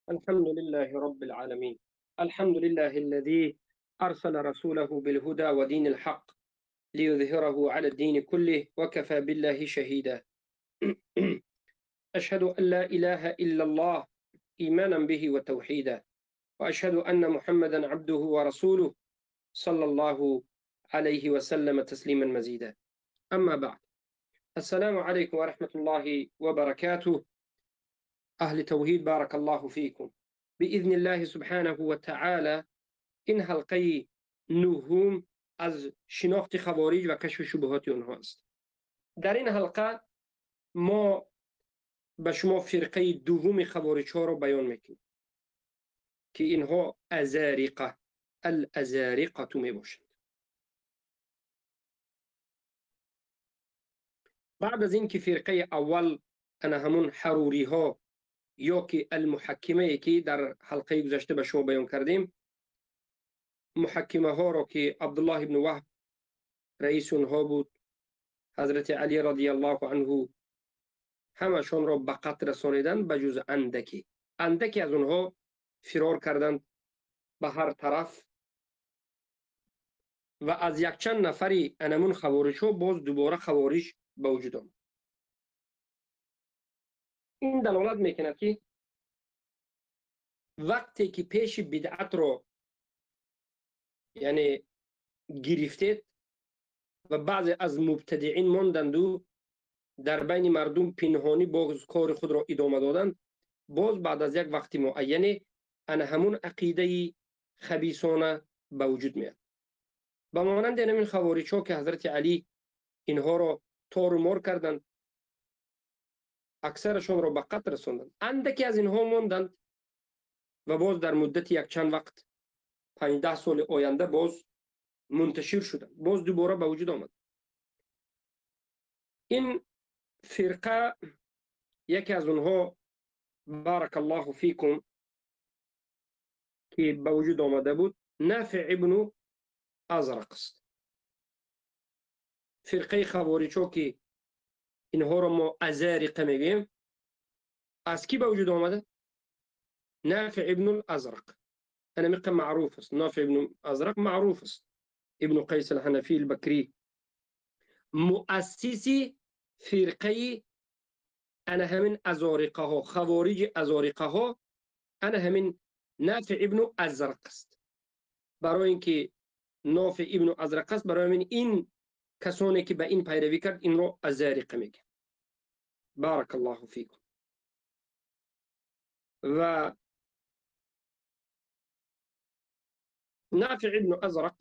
الحمد لله رب العالمين، الحمد لله الذي أرسل رسوله بالهدى ودين الحق ليظهره على الدين كله وكفى بالله شهيدا. أشهد أن لا إله إلا الله إيمانا به وتوحيدا، وأشهد أن محمدا عبده ورسوله صلى الله عليه وسلم تسليما مزيدا. أما بعد، السلام عليكم ورحمة الله وبركاته. أهل توحيد بارك الله فيكم. بإذن الله سبحانه وتعالى این حلقه نهم از شناخت خوارج و کشف شبهات آنها است. در این حلقه ما به شما فرقه دوم خوارج ها را بیان میکنیم که اینها ازارقه، الازارقه می باشند. بعد از اینکه فرقه اول انا همون حروری ها یا که المحکمه که در حلقه گذشته به شما بیان کردیم، محکمه ها را که عبدالله ابن وهب رئیس اونها بود، حضرت علی رضی الله عنه همشان را به قتل رسانیدند به جز اندکی. اندکی از اونها فرار کردند به هر طرف و از یک چند نفری انمون خوارج ها باز دوباره خوارج به وجود آمد. این دلالت میکند که وقتی که پیش بدعت را یعنی گرفتید و بعضی از مبتدعین ماندند و در بین مردم پنهانی باز کار خود را ادامه دادند، باز بعد از یک وقت معینه انا همون عقیده خبیثانه به وجود میاد. به مانند همین خوارج ها که حضرت علی اینها را تار و مار کردند، اکثرشان را به قتل رساندند، اندکی از اینها ماندند و باز در مدت یک چند وقت 5-10 سال آینده باز منتشر شدند، باز دوباره به وجود آمد. این فرقه یکی از اونها بارک الله فیکم که به وجود آمده بود نافع ابن ازرق است. فرقه خوارج ها که اینها را ما ازارقه میگیم از کی به وجود آمده؟ نافع ابن الازرق. انا مقه معروف است، نافع ابن ازرق معروف است، ابن قیس الحنفی البکری، مؤسس فرقه انا همین ازارقه ها، خوارج ازارقه ها، انا همین نافع ابن ازرق است. برای اینکه نافع ابن ازرق است، برای همین این کسانی که به این پیروی کرد این رو ازارقه میگه. بارک الله فیکم. و نافع ابن ازرق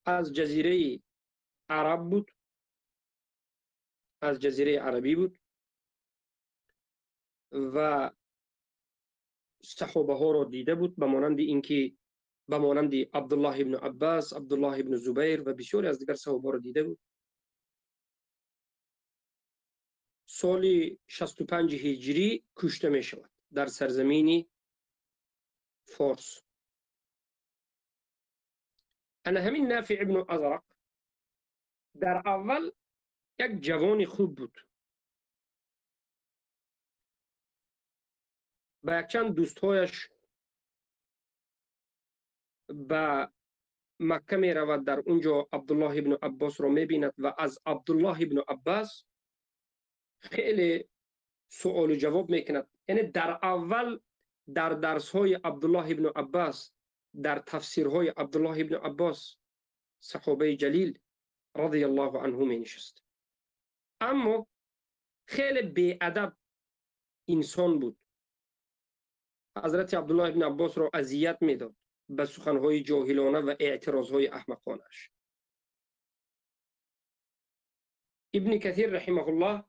از جزیره عرب بود، از جزیره عربی بود و صحابه ها را دیده بود، به مانند اینکه به مانند عبدالله ابن عباس، عبدالله ابن زبیر و بسیاری از دیگر صحابه را دیده بود. سال 65 هجری کشته می شود در سرزمین فارس. انا همین نافع ابن ازرق در اول یک جوان خوب بود، با یک چند دوستهایش به مکه می رود، در اونجا عبدالله ابن عباس را می بیند و از عبدالله ابن عباس خیلی سوال و جواب می کند. یعنی در اول در درس های عبدالله ابن عباس، در تفسیرهای عبدالله ابن عباس صحابه جلیل رضی الله عنه می نشست. اما خیلی بی‌ادب انسان بود. حضرت عبدالله ابن عباس را اذیت میداد به سخنهای جاهلانه و اعتراضهای احمقانش. ابن کثیر رحمه الله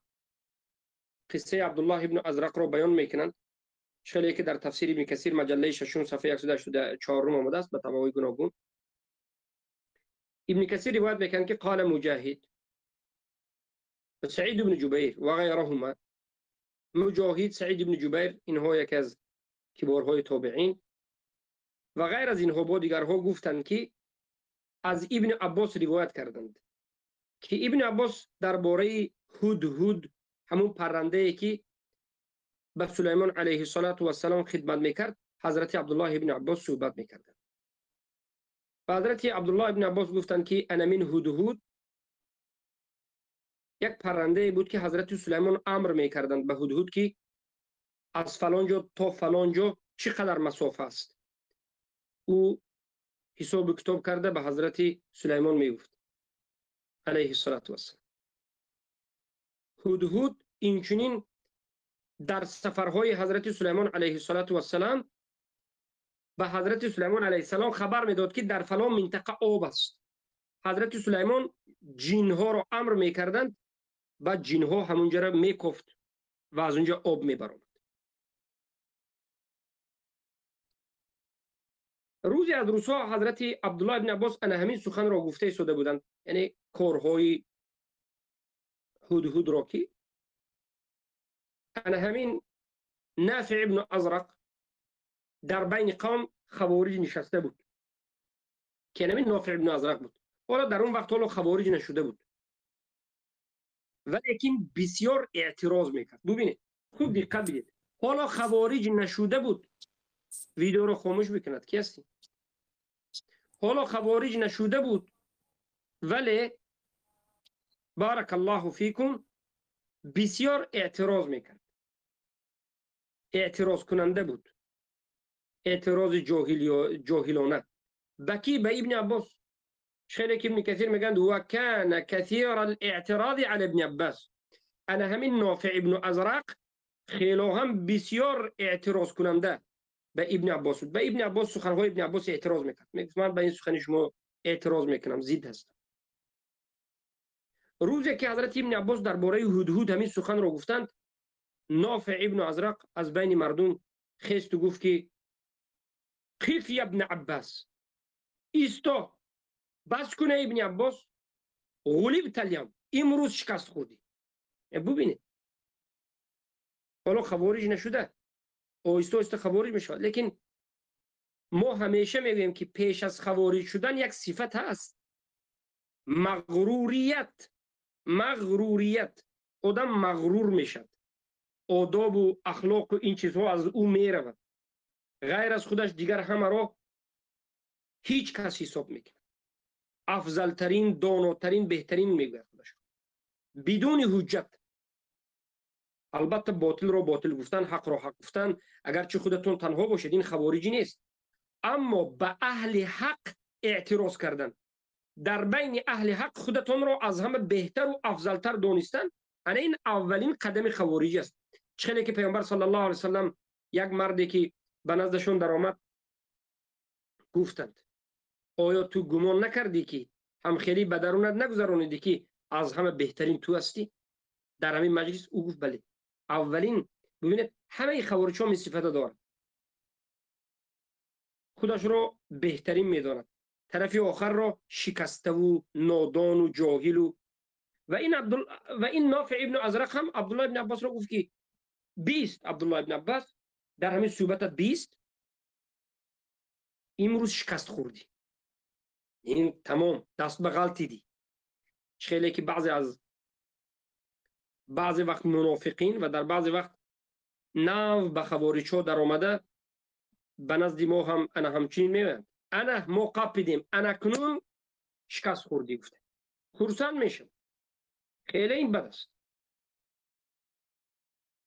قصه عبدالله ابن ازرق را بیان میکنند، شلی که در تفسیر ابن کثیر مجله ششم صفحه 184 آمده است به تبعای گوناگون. ابن کثیر روایت میکنند که قال مجاهد و سعید بن جبیر و غیرهما. مجاهد، سعید بن جبیر، اینها یکی از کبارهای تابعین و غیر از اینها با دیگرها گفتند که از ابن عباس روایت کردند که ابن عباس درباره هدهد، همون پرنده ای که به سلیمان علیه الصلاة والسلام خدمت میکرد حضرت عبدالله ابن عباس صحبت میکردند. و حضرت عبدالله ابن عباس گفتند که انا من هدهد یک پرنده بود که حضرت سلیمان امر میکردند به هدهد که از فلان جا تا فلان جا چقدر مسافه است. او حساب کتاب کرده به حضرت سلیمان میگفت علیه الصلاة والسلام. هدهد اینچنین در سفرهای حضرت سلیمان علیه الصلاة والسلام به حضرت سلیمان علیه السلام خبر میداد که در فلان منطقه آب است. حضرت سلیمان جنها را امر میکردند و جنها همونجا را میکفت و از اونجا آب میبرآمد. روزی از روزها حضرت عبدالله ابن عباس انا همین سخن را گفته شده بودند، یعنی کارهای هدهد را که انا همین نافع ابن ازرق در بین قوم خوارج نشسته بود که همین نافع ابن ازرق بود. حالا در اون وقت حالا خوارج نشده بود، ولیکن بسیار اعتراض میکرد. ببینید خوب دقت بدید، حالا خوارج نشده بود، ویدیو رو خاموش بکند کی هستی؟ حالا خوارج نشده بود ولی بارک الله فیکم بسیار اعتراض میکرد، اعتراض کننده بود، اعتراض جاهلانه. بکی به ابن عباس. خیلی که ابن کثیر میگند و کان کثیر الاعتراض علی ابن عباس. انا همین نافع ابن ازرق خیلی هم بسیار اعتراض کننده به ابن عباس بود. به ابن عباس سخنهای ابن عباس اعتراض میکرد، میگفت من به این سخن شما اعتراض میکنم، ضد هستم. روزی که حضرت ابن عباس درباره هدهد همین سخن را گفتند، نافع ابن ازرق از بین مردم خیست و گفت که قف یا ابن عباس، ایستا، بس کنه ابن عباس، غلبت الیوم، امروز شکست خوردی. ببینید حالا خوارج نشده، آهسته آهسته خوارج میشود. لیکن ما همیشه میگوییم که پیش از خوارج شدن یک صفت هست، مغروریت. مغروریت، آدم مغرور میشد، آداب و اخلاق و این چیزها از او میرود، غیر از خودش دیگر همه را هیچ کس حساب میکنه، افضلترین، داناترین، بهترین میگوید خودش بدون حجت. البته باطل را باطل گفتن، حق را حق گفتن، اگرچه خودتون تنها باشید این خوارجی نیست، اما به اهل حق اعتراض کردن، در بین اهل حق خودتون را از همه بهتر و افضلتر دانستن، انا این اولین قدم خوارجی است. چخیلی که پیامبر صلی الله علیه وسلم یک مردی که به نزدشون در آمد گفتند آیا تو گمان نکردی که هم خیلی به درونت نگذرانیدی که از همه بهترین تو هستی در همین مجلس؟ او گفت بله. اولین، ببینید همه خوارج ها این صفت دارند، خودش را بهترین میداند، طرف آخر را شکسته و نادان و جاهل و این و این نافع ابن ازرق هم عبدالله ابن عباس را گفت که 20 عبدالله ابن عباس در همین صحبتت 20 امروز شکست خوردی، این تمام دست به غلطیدی. خیلی که بعضی وقت منافقین و در بعضی وقت نو به خوارج ها در آمده به نزد ما هم انا همچنین میگویند انا ما قپیدیم، انا کنون شکست خوردی گفته، خرسند میشم. خیلی این بد است.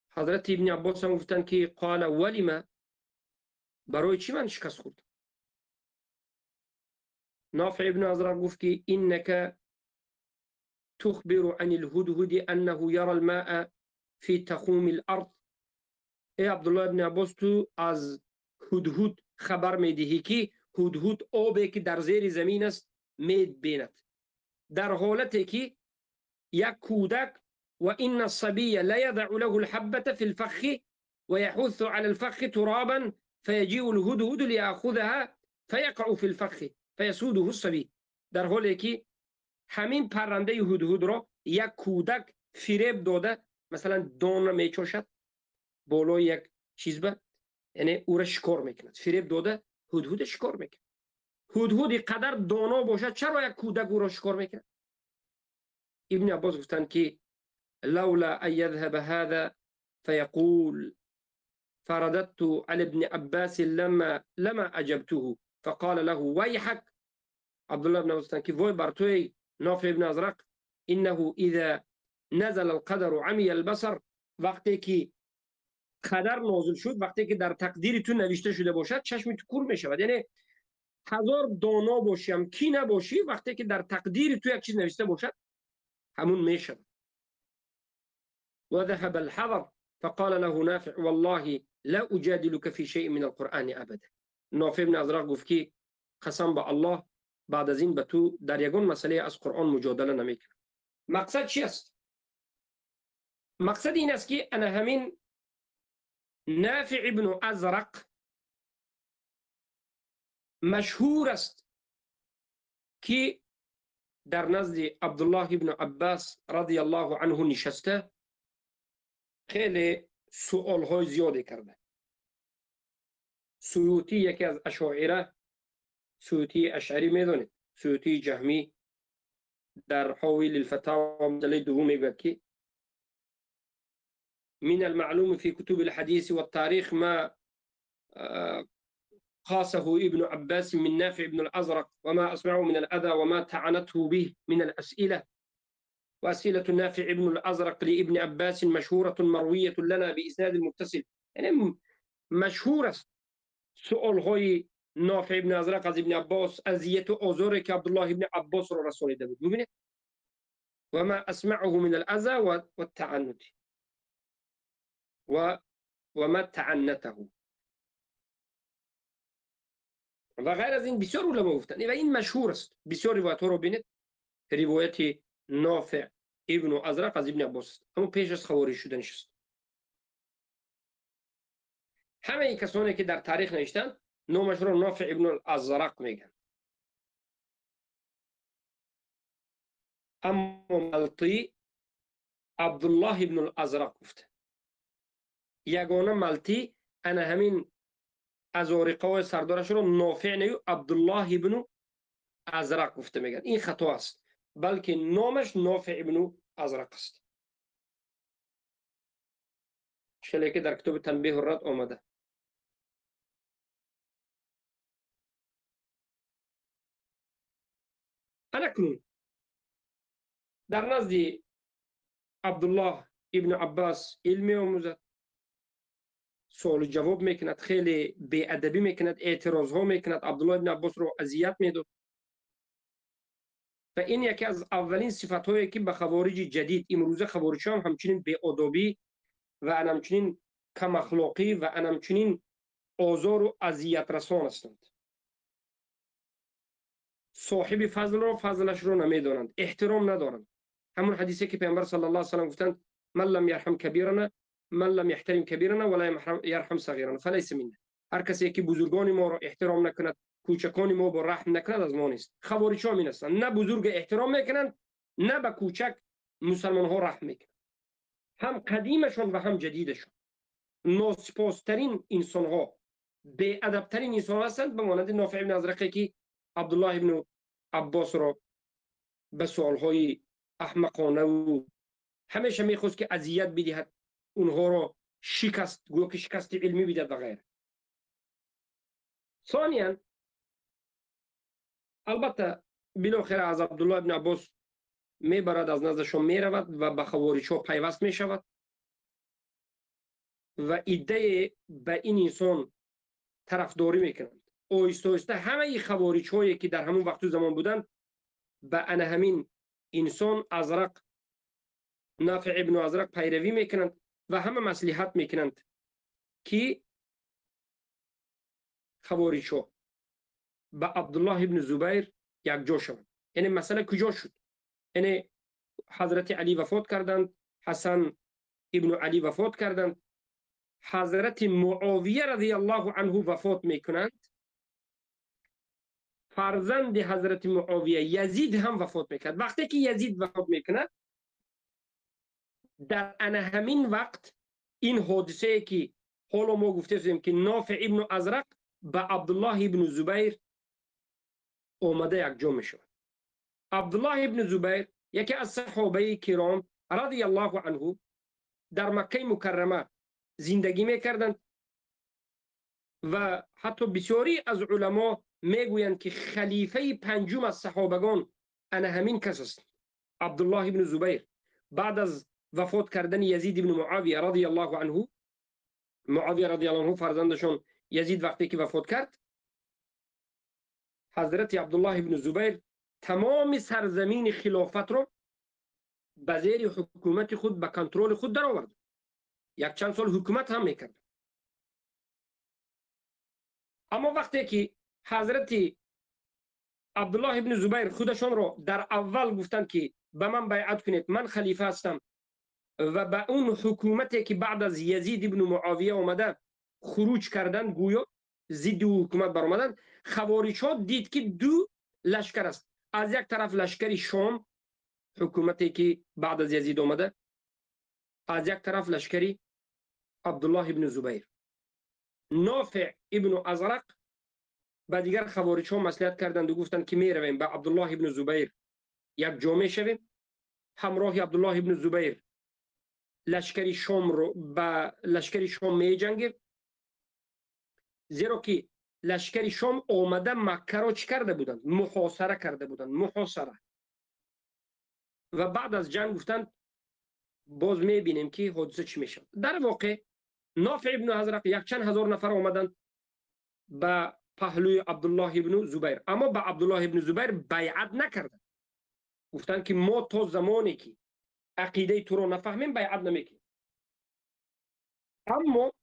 حضرت ابن عباس هم گفتند که قال ولما، برای چی من شکست خوردم؟ نافع ابن ازرق گفت که انک تخبر عن الهدهد انه يرى الماء في تخوم الارض. ای عبدالله ابن عباس، تو از هدهد خبر میدهی که هدهد آبی که در زیر زمین است میبیند، در حالتی که یک کودک و ان الصبي لا يضع له الحبة في الفخ ويحث على الفخ ترابا فيجيء الهدهد ليأخذها فيقع في الفخ فيسوده الصبي. در حالی که همین پرنده هدهد را یک کودک فریب داده، مثلا دان را میچاشد بالای یک چیز به، یعنی او را شکار میکند، فریب داده هدهد شکار میکند. هدهد قدر دانا باشد چرا یک کودک او را شکار میکند؟ ابن عباس گفتند که لولا ان يذهب هذا فيقول فرددت على ابن عباس لما أجبته فقال له ويحك. عبد الله بن عباس که وای بر توی نافع ابن ازرق، انه اذا نزل القدر عمي البصر. وقتی که قدر نازل شد، وقتی که در تقدیر تو نوشته شده باشد، چشم تو کور می شود. یعنی هزار دانا باشیم کی نباشی، وقتی که در تقدیر تو یک چیز نوشته باشد همون می شود. وذهب الحذر فقال له نافع والله لا أجادلك في شيء من القرآن أبدا. نافع بن ازرق گفت که قسم به الله بعد از این به تو در یگان مسئله از قرآن مجادله نمیکنم. مقصد چی است؟ مقصد این است که انا همین نافع ابن ازرق مشهور است که در نزد عبدالله ابن عباس رضی الله عنه نشسته، خیلی سوال های زیادی کرده. سیوطی یکی از اشاعره، سیوطی اشعری میدونید، سیوطی جهمی، در حاوی للفتاوى مجلد دوم میگوید که من المعلوم في كتب الحديث والتاريخ ما قاسه ابن عباس من نافع بن الأزرق وما أسمعه من الأذى وما تعنته به من الأسئلة. وأسئلة نافع بن الأزرق لابن عباس مشهورة مروية لنا بإسناد متصل. یعنی مشهور است سؤال های نافع ابن ازرق از ابن عباس، اذیت و آزاری که عبدالله ابن عباس را رسانیده بود. ببینید و ما اسمعه من الاذى والتعنت و ما تعنته و غیر از این بسیار علما گفتند و این مشهور است. بسیار روایت ها رو ببینید، روایت نافع ابن ازرق از ابن عباس است، اما پیش از خوارج شدنش است. همه این کسانی که در تاریخ نوشتند نامش رو نافع ابن الازرق میگن. اما ملطی عبدالله ابن الازرق گفته. یگانه ملطی انا همین ازارقه و سردارش رو نافع نه، عبدالله ابن ازرق گفته میگن. این خطا است، بلکه نامش نافع ابن ازرق است. شلی که در کتاب تنبیه الرد آمده. اکنون در نزد عبدالله ابن عباس علم می‌آموزد، سوال جواب میکند، خیلی بی‌ادبی میکند، اعتراض ها میکند، عبدالله ابن عباس رو اذیت میداد. و این یکی از اولین صفت هایی که به خوارج جدید امروزه، خوارج هم همچنین بی‌ادبی و همچنین کم اخلاقی و همچنین آزار و اذیت رسان هستند. صاحب فضل را فضلش رو نمیدانند، احترام ندارند. همون حدیثی که پیامبر صلی الله علیه و سلم گفتند من لم یرحم کبیرنا من لم یحترم کبیرنا ولا یرحم صغیرنا فلیس منا. هر کسی که بزرگان ما را احترام نکند، کوچکان ما با رحم نکند، از ما نیست. خوارج ها این هستند، نه بزرگ احترام میکنند نه به کوچک مسلمان ها رحم میکنند. هم قدیمشون و هم جدیدشون ناسپاسترین انسان ها، بی ادبترین انسان هستند، به مانند نافع بن ازرقی که عبدالله ابن عباس را به سوالهای احمقانه و همیشه میخواست که اذیت بدهد، اونها را شکست، گویا که شکست علمی بدهد و غیره. ثانیا البته بالاخره از عبدالله ابن عباس میبرد، از نزدشون میرود و به خوارج ها پیوست میشود و ایده به این انسان طرفداری میکنند. آهسته آهسته همه خوارج هایی که در همون وقت و زمان بودند به انا همین انسان ازرق، نافع ابن ازرق پیروی میکنند و همه مصلحت میکنند که خوارج ها به عبدالله ابن زبیر یک جا شوند. یعنی مسئله کجا شد؟ یعنی حضرت علی وفات کردند، حسن ابن علی وفات کردند، حضرت معاویه رضی الله عنه وفات میکنند، فرزند حضرت معاویه یزید هم وفات میکند. وقتی که یزید وفات میکند، در همین وقت این حادثه که حالا ما گفته شدیم که نافع ابن ازرق به عبدالله ابن زبیر آمده یک جا میشود. عبدالله ابن زبیر یکی از صحابه کرام رضی الله عنه در مکه مکرمه زندگی میکردند. و حتی بسیاری از علما میگویند که خلیفه پنجم از صحابگان انا همین کس است، عبدالله ابن زبیر. بعد از وفات کردن یزید ابن معاویه رضی الله عنه، معاویه رضی الله عنه فرزندشون یزید وقتی که وفات کرد، حضرت عبدالله ابن زبیر تمام سرزمین خلافت رو به زیر حکومت خود، به کنترل خود در آورد. یک چند سال حکومت هم میکرد. اما وقتی که حضرت عبدالله ابن زبیر خودشان رو در اول گفتند که به من بیعت کنید، من خلیفه هستم، و به اون حکومتی که بعد از یزید ابن معاویه آمده خروج کردند، گویا ضد حکومت برآمدند، خوارج ها دید که دو لشکر است. از یک طرف لشکر شام، حکومتی که بعد از یزید آمده، از یک طرف لشکری عبدالله ابن زبیر. نافع ابن ازرق با دیگر خوارج ها مصلحت کردند و گفتند که می رویم با عبدالله ابن زبیر یک جامعه شویم. همراه عبدالله ابن زبیر لشکری شام رو با لشکری شام می جنگیم، زیرا که لشکری شام آمده مکه را چی کرده بودند؟ محاصره کرده بودند، محاصره. و بعد از جنگ گفتند باز می بینیم که حادثه چی میشه. در واقع نافع ابن ازرق یک چند هزار نفر آمدند به پهلوی عبدالله ابن زبیر، اما به عبدالله ابن زبیر بیعت نکردند. گفتند که ما تا زمانی که عقیده تو رو نفهمیم بیعت نمیکنیم. اما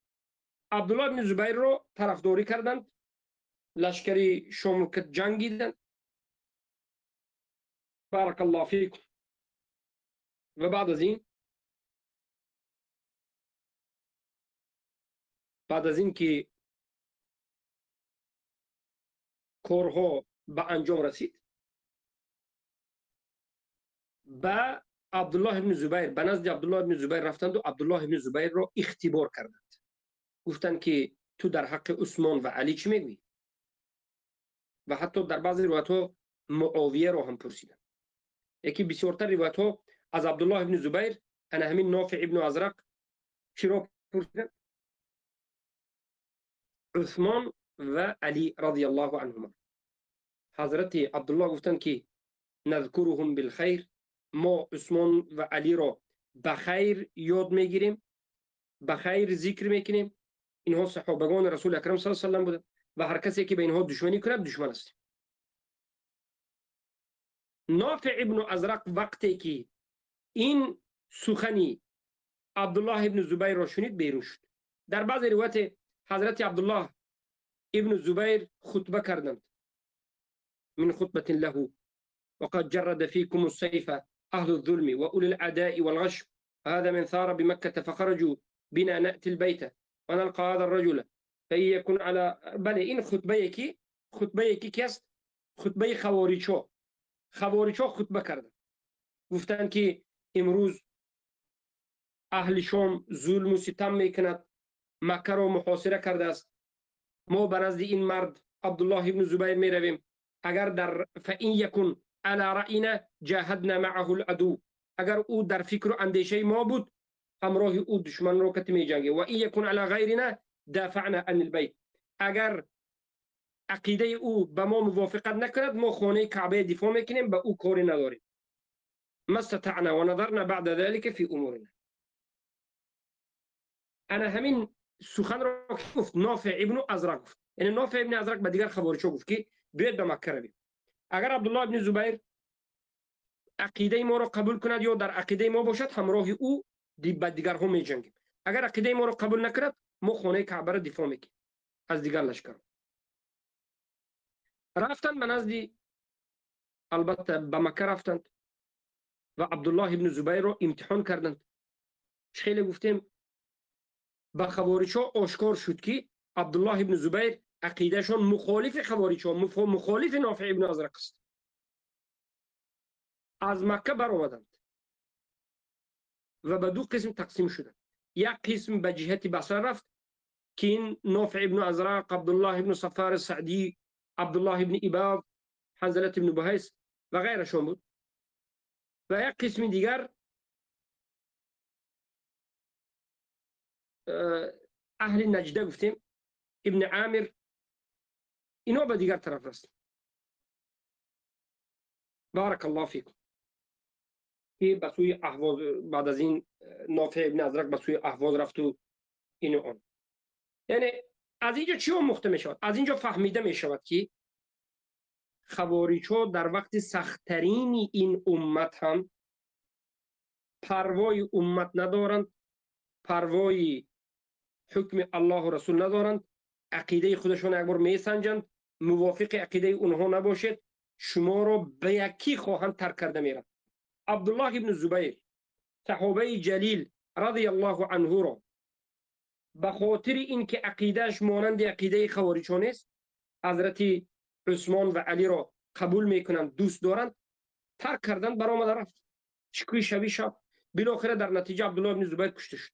عبدالله ابن زبیر رو طرفداری کردند، لشکری شام که جنگیدند. بارک الله فیکم. و بعد از این، بعد از این که کارها به انجام رسید، به عبدالله ابن زبیر، به نزد عبدالله ابن زبیر رفتند و عبدالله ابن زبیر را اختبار کردند. گفتند که تو در حق عثمان و علی چی میگویی؟ و حتی در بعضی روایت ها معاویه را هم پرسیدند. یکی بسیارتر روایت ها از عبدالله ابن زبیر، انا همین نافع ابن ازرق چی را پرسیدند؟ عثمان و علی رضی الله عنهما. حضرت عبدالله گفتند که نذکرهم بالخیر، ما عثمان و علی را به خیر یاد میگیریم، به خیر ذکر میکنیم. اینها صحابگان رسول اکرم صلی الله علیه و سلم بودند و هر کسی که به اینها دشمنی کند دشمن است. نافع ابن ازرق وقتی که این سخنی عبدالله ابن زبیر را شنید بیرون شد. در بعض روایت حضرت عبدالله ابن زبیر خطبه کردند، من خطبة له وقد جرد فيكم السيف أهل الظلم وأولي العداء والغش، هذا من ثار بمكة فخرجوا بنا نأتي البيت ونلقى هذا الرجل فإن يكن على بله. این خطبه کی؟ خطبه کی است؟ خطبه خوارج‌ها. خوارج‌ها خطبه کردند، گفتند که امروز اهل شام ظلم و ستم میکند، مکه را محاصره کرده است، ما به نزد این مرد عبدالله ابن زبیر می رویم، اگر در فإن يكن على رأینا جاهدنا معه العدو، اگر او در فکر و اندیشه ما بود همراه او دشمن رو کتی می جنگیم، و این یکن علی غیرنا دافعنا عن البیت، اگر عقیده او به ما موافقت نکند ما خانه کعبه دفاع میکنیم، به او کاری نداریم. ما استطعنا و نظرنا بعد ذلك فی امورنا. انا همین سخن را گفت نافع ابن ازرق گفت، یعنی نافع ابن ازرق به دیگر خوارج‌ها گفت که بیاید به مکه رویم، اگر عبدالله ابن زبیر عقیده ما را قبول کند یا در عقیده ما باشد همراه او به دیگرها می جنگیم، اگر عقیده ما را قبول نکند ما خانه کعبه را دفاع میکنیم از دیگر لشکر. رفتند به نزد، البته به مکه رفتند و عبدالله ابن زبیر را امتحان کردند. خیلی گفتیم به خوارج‌ها آشکار شد که عبدالله ابن زبیر عقیدهشان مخالف خوارج‌ها، مخالف نافع ابن ازرق است. از مکه برآمدند و به دو قسم تقسیم شدند. یک قسم به جهت بصره رفت که این نافع ابن ازرق، عبدالله ابن صفار سعدی، عبدالله ابن اباض، حنظله ابن بهیس و غیرشان بود، و یک قسم دیگر اهل نجده گفتیم ابن عامر اینا به دیگر طرف رفتند. بارک الله فیکم. که به سوی اهواز، بعد از این نافع ابن ازرق به سوی اهواز رفت و این و آن. یعنی از اینجا چی آموخته می شود؟ از اینجا فهمیده می شود که خوارج ها در وقت سختترین این امت هم پروای امت ندارند، پروای حکم الله و رسول ندارند، عقیده خودشان یک بار میسنجند، موافق عقیده اونها نباشد شما را به یکی خواهند ترک کرده میرند. عبدالله ابن زبیر صحابه جلیل رضی الله عنه را به خاطر اینکه عقیدهش مانند عقیده خوارج ها نیست، حضرت عثمان و علی را قبول میکنند، دوست دارند، ترک کردند، برآمده رفت شکوی شبی شب. بالاخره در نتیجه عبدالله ابن زبیر کشته شد.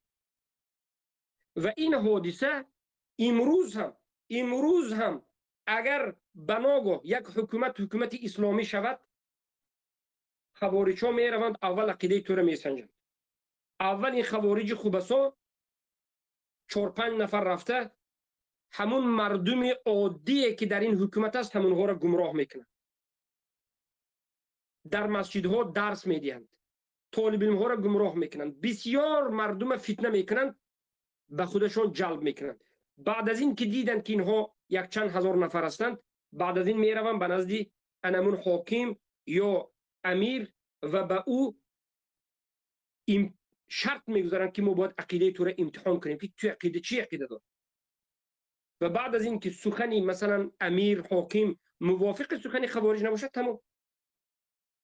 و این حادثه امروز هم اگر بناگاه یک حکومت اسلامی شود، خوارج ها میروند اول عقیده تو را میسنجند. اول این خوارج خوبسا 4-5 نفر رفته همون مردم عادیه که در این حکومت است همونها را گمراه میکنند. در مسجدها درس میدهند، طالب علم ها را گمراه میکنند، بسیار مردم فتنه میکنند، به خودشان جلب میکنند. بعد از این که دیدند که اینها یک چند هزار نفر هستند، بعد از این میروند به نزد انمون حاکم یا امیر و به او شرط میگذارند که ما باید عقیده تو را امتحان کنیم که تو عقیده چی عقیده داری. و بعد از این که سخنی مثلا امیر حاکم موافق سخنی خوارج نباشد، تمام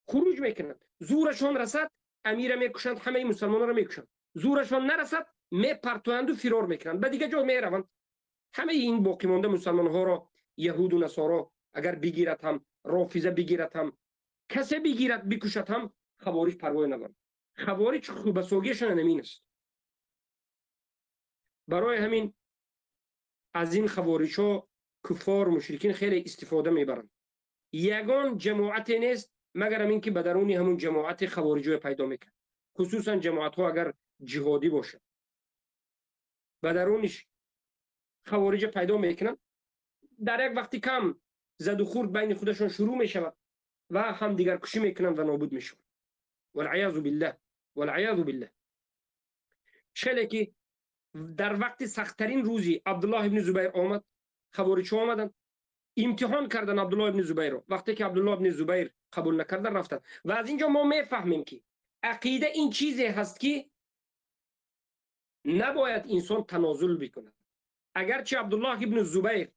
خروج میکنند. زورشان رسد امیر میکشند، همه مسلمان را میکشند. زورشان نرسد میپرتوند و فرار میکنند، به دیگه جا میروند. همه این باقی مانده مسلمان ها را یهود و نصارا اگر بگیرد هم، رافضه بگیرد هم، کسی بگیرد بکشد هم، خوارج پروای ندارند. خوارج خوبساگیشان همین است. برای همین از این خوارج ها کفار مشرکین خیلی استفاده میبرند. یگان جماعت نیست مگر همین که به درونی همون جماعت خوارجی پیدا میکنه، خصوصا جماعت ها اگر جهادی باشه به درونش خوارج پیدا میکنن. در یک وقتی کم زد و خورد بین خودشان شروع میشود و هم دیگر کشی میکنن و نابود میشوند. والعیاذ بالله، والعیاذ بالله. خیلی که در وقت سختترین روزی عبدالله ابن زبیر آمد، خوارج آمدن امتحان کردن عبدالله ابن زبیر رو. وقتی که عبدالله ابن زبیر قبول نکردن رفتن. و از اینجا ما میفهمیم که عقیده این چیزی هست که نباید انسان تنازل بکنه. اگرچه عبدالله ابن زبیر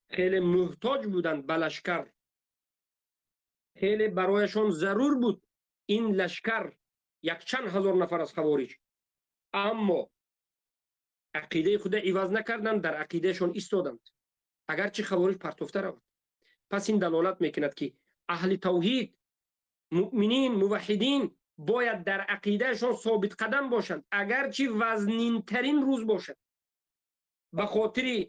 خیلی محتاج بودند به لشکر، خیلی برایشان ضرور بود این لشکر یک چند هزار نفر از خوارج، اما عقیده خود عوض نکردند، در عقیدهشان ایستادند اگرچه خوارج پرتفته روند. پس این دلالت میکند که اهل توحید، مؤمنین، موحدین باید در عقیدهشان ثابت قدم باشند اگرچه وزنین ترین روز باشد. به خاطر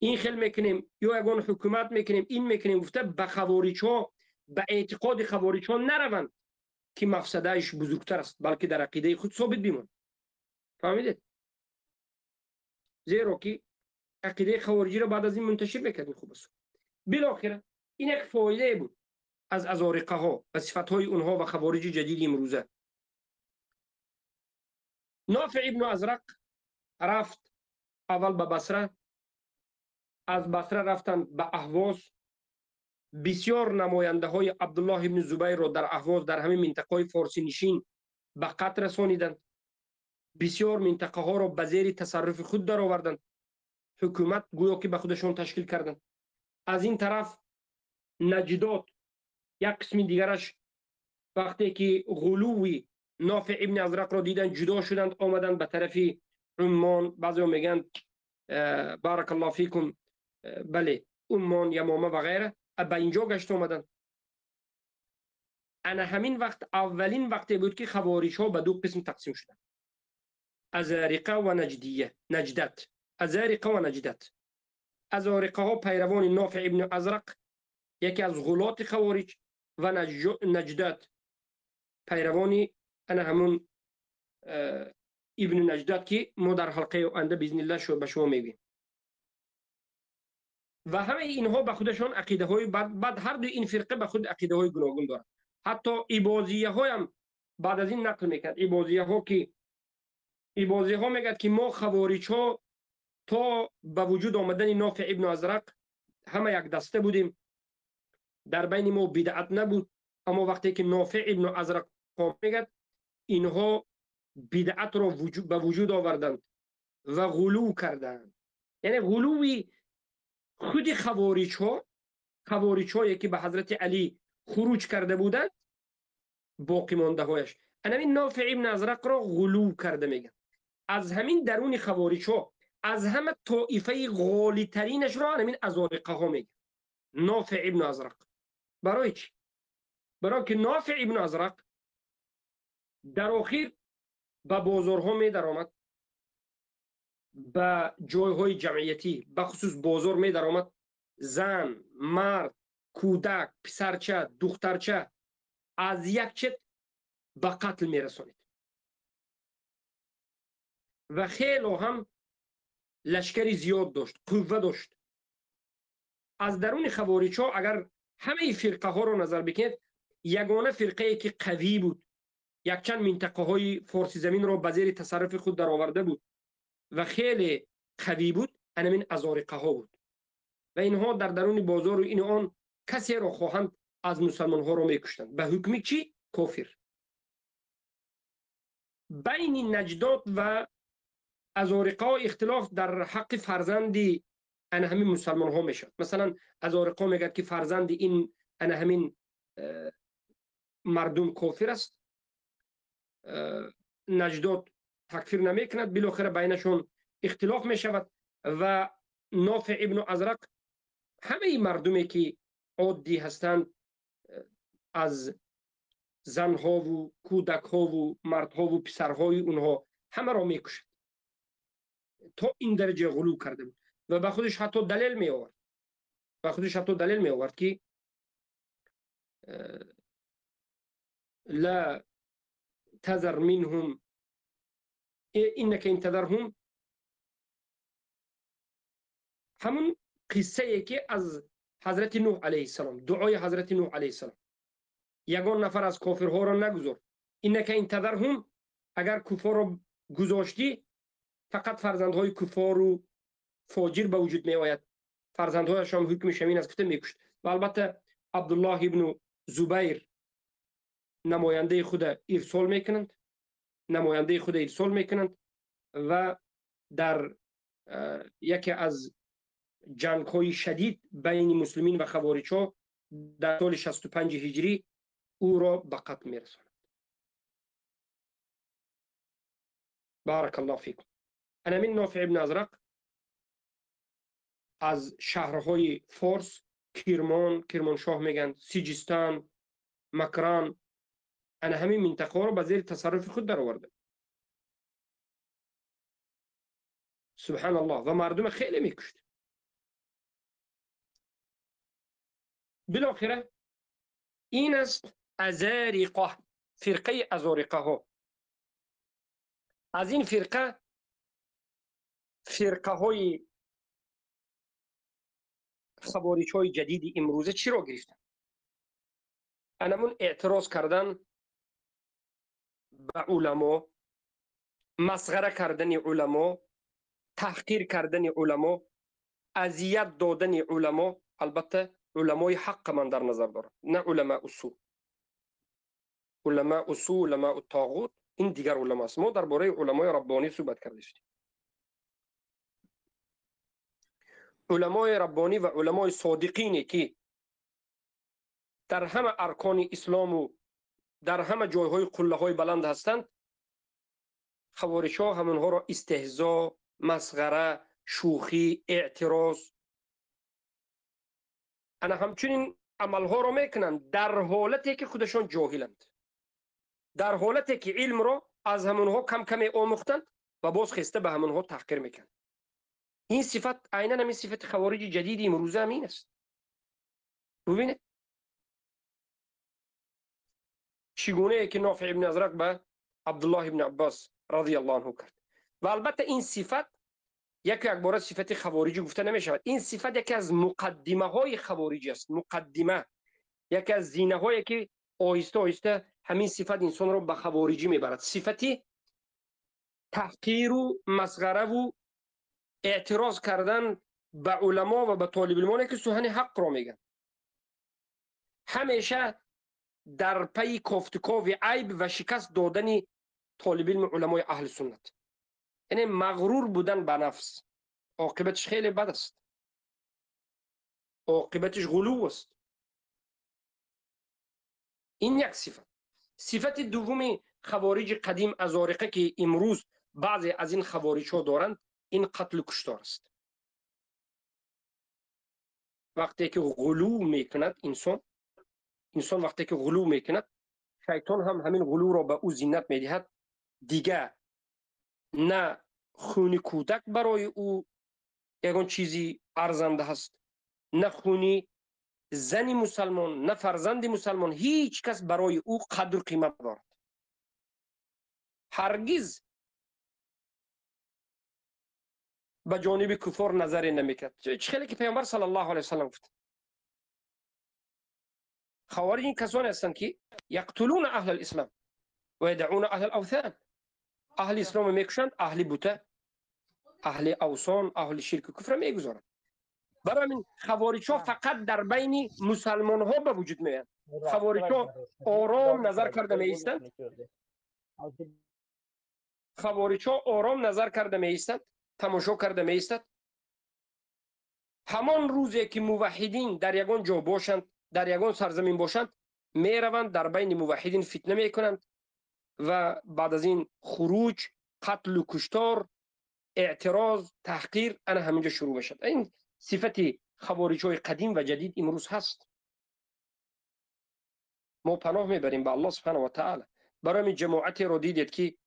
این خیل میکنیم یا یگان حکومت میکنیم این میکنیم گفته به خوارج ها، به اعتقاد خوارج ها نروند که مفسدهش بزرگتر است، بلکه در عقیده خود ثابت بمانند. فهمیدید؟ زیرا که عقیده خوارجی را بعد از این منتشر میکردیم. خوب است. بالاخره این یک فایده بود از ازارقه ها و صفت های اونها و خوارج جدید امروزه. نافع ابن ازرق رفت اول به بصره، از بصره رفتند به اهواز. بسیار نماینده های عبدالله ابن زبیر را در اهواز در همین منطقه فارسی نشین به قتل رسانیدند. بسیار منطقه ها را به زیر تصرف خود درآوردند. حکومت گویا که به خودشان تشکیل کردند. از این طرف نجدات یک قسم دیگرش وقتی که غلوی نافع ابن ازرق را دیدن جدا شدند، آمدند به طرف عمان. بعضی میگن بارک الله فیکم، بله عمان، یمامه و غیره، به اینجا گشت آمدند. انا همین وقت اولین وقتی بود که خوارج ها به دو قسم تقسیم شدند: ازارقه و نجدیه، نجدت. ازارقه و نجدت. ازارقه ها پیروان نافع ابن ازرق، یکی از غلات خوارج، و نجدت پیروان انا همون ибн Наҷдат, ки мо дар ҳалқаи оянда биизниллаҳ ба шумо мегӯем. Ва ҳамаи инҳо ба худашон ақидаҳои баъд ҳар дуи ин фирқа ба худ ақидаҳои гуногун доранд. Ҳатто ибозияҳоям баъд аз ин нақл мекунад. Ибозияҳо ки ибозиҳо мегӯяд, ки мо хавориҷҳо то ба вуҷуд омадани Нофеъ ибн Азрақ ҳама як даста будем, дар байни мо бидъат набуд. Аммо вақте ки Нофеъ ибн Азрақ мегӯяд, инҳо бидъатро ба вуҷуд оварданд ва ғулув карданд. Яъне ғулуви худи хавориҷҳо, хавориҷҳое ки ба ҳазрати Алӣ хуруҷ карда буданд, боқимондаҳояш ана ҳамин Нофеъ ибн Азрақро ғулув карда мегӯянд. Аз ҳамин даруни хавориҷҳо аз ҳама тоифаи ғолитаринашро ҳамин азориқаҳо мегӯянд. Нофеъ ибн Азрақ. Барои чӣ? Барои ки Нофеъ ибн Азрақ дар охир ба бозорҳо медаромад, ба ҷойҳои ҷамъиятӣ, бахусус бозор медаромад, зан, мард, кӯдак, писарча, духтарча аз як чет ба қатл мерасонид ва хело ҳам лашкари зиёд дошт, қувва дошт. Аз даруни хавориҷҳо агар ҳамаи фирқаҳоро назар бикунед, ягона фирқае ки қавӣ буд, якчанд минтақаҳои форсизаминро ба зери тасарруфи худ дароварда буд ва хеле қавӣ буд, ҳамин азориқаҳо буд. Ва инҳо дар даруни бозору ин он касеро хоҳанд аз мусалмонҳоро мекуштанд ба ҳукми чӣ? Кофир. Байни наҷдот ва азориқаҳо ихтилоф дар ҳаққи фарзанди ана ҳамин мусалмонҳо мешавад. Масалан, азориқаҳо мегӯяд, ки фарзанди ин ана ҳамин мардум кофир аст, наҷдот такфир намекунад. Билохира байнашон ихтилоф мешавад ва Нофеъ ибну Азрақ ҳамаи мардуме ки оддӣ ҳастанд, аз занҳову кӯдакҳову мардҳову писарҳои онҳо ҳамаро мекушад. То ин дараҷа ғулув карда буд ва ба худаш ҳатто далел меовард, ба худаш ҳатто далел меовард, ки ла тазар минҳум иннака ин тадарҳум, ҳамун қиссае ки аз ҳазрати Нуҳ алайҳиссалом, дуои ҳазрати Нуҳ алайҳиссалом, ягон нафар аз кофирҳоро нагузор. Иннака ин тадарҳум, агар куфорро гузоштӣ, фақат фарзандҳои куфору фоҷир ба вуҷуд меояд, фарзандҳояшон ҳукми шамин аст, гуфта мекушт. Ва албатта Абдуллоҳ ибну Зубайр намояндаи худа ирсол мекунанд, намояндаи худа ирсол мекунанд ва дар яке аз ҷангҳои шадид байни муслимин ва хавориҷҳо дар соли 65 ҳиҷрӣ ӯро ба қатл мерасонанд. Баракаллоҳу фикум. Ана ҳамин Нофеъ ибн Азрақ аз шаҳрҳои Форс, Кирмон, Кирмоншоҳ мегӯянд, Сиҷистон, Макран, ана ҳамин минтақаҳоро ба зери тасарруфи худ дароварда. Субҳаналлоҳ, ва мардума хеле мекушт. Билохира ин аст азариқа, фирқаи азориқаҳо. Аз ин фирқа фирқаҳои хавориҷҳои ҷадиди имрӯза чиро гирифтанд? Анамун эътироз кардан ба уламо, масғара кардани уламо, таҳқир кардани уламо, азият додани уламо. Албатта уламои ҳаққа ман дар назар дорам, на уламаи су. Уламаи су, уламаи тоғут ин дигар уламо аст. Мо дар бораи уламои раббонӣ суҳбат кардастем. Уламои раббонӣ ва уламои содиқине ки дар ҳама аркони ислому дар ҳама ҷойҳои қуллаҳои баланд ҳастанд, хавориҷҳо ҳамонҳоро истеҳзо, масғара, шӯхӣ, эътироз, ана ҳамчунин амалҳоро мекунанд дар ҳолате ки худашон ҷоҳиланд, дар ҳолате ки илмро аз ҳамонҳо кам каме омӯхтанд ва боз хеста ба ҳамонҳо таҳқир мекунанд. Ин сифат айнан ҳамин сифати хавориҷи ҷадиди имрӯза ҳам ин аст. Бубинед чӣ гунае ки Нофеъ ибни Азрақ ба Абдуллоҳ ибни Аббос رضی الله عنه کرد. و البته این صفت یک بار صفت خوارجی گفته نمی شود. این صفت یکی از مقدمه های خوارجی است. مقدمه یکی از زینه هایی که آهسته آهسته همین صفت انسان را به خوارجی میبرد. صفتی تحقیر و مسخره و اعتراض کردن به علما و به طالب علمانی که سخن حق را میگن. همیشه در پی کوفتکاو عیب و شکست دادن طالب علم علمای اهل سنت. یعنی مغرور بودن به نفس، عاقبتش خیلی بد است، عاقبتش غلو است. این یک صفت. صفت دوم خوارج قدیم ازارقه که امروز بعضی از این خوارج ها دارند، این قتل و کشتار است. وقتی که غلو میکند انسان وقتی که غلو میکند، شیطان هم همین غلو را به او زینت میدهد. دیگه نه خون کودک برای او یگان چیزی ارزنده است، نه خون زن مسلمان، نه فرزند مسلمان، هیچ کس برای او قدر و قیمت دارد. هرگز به جانب کفار نظری نمیکرد. چه خیلی که پیامبر صلی الله علیه و سلم گفت خوارج این کسانی هستند که یقتلون اهل الاسلام و یدعون اهل الاوثان. اهل اسلام میکشند، اهل بوته، اهل اوثان، اهل شرک و کفر میگذارند. برای همین خوارج ها فقط در بین مسلمان ها به وجود میآیند. خوارج ها آرام نظر کرده میایستند، خوارج ها آرام نظر کرده میایستند، تماشا کرده میایستند. همان روزی که موحدین در یگان جا باشند، در یگان سرزمین باشند، میروند در بین موحدین فتنه میکنند و بعد از این خروج، قتل و کشتار، اعتراض، تحقیر، انا همینجا شروع بشد. این صفت خوارج های قدیم و جدید امروز هست. ما پناه میبریم به الله سبحانه و تعالی. برای من جماعتی رو دیدید که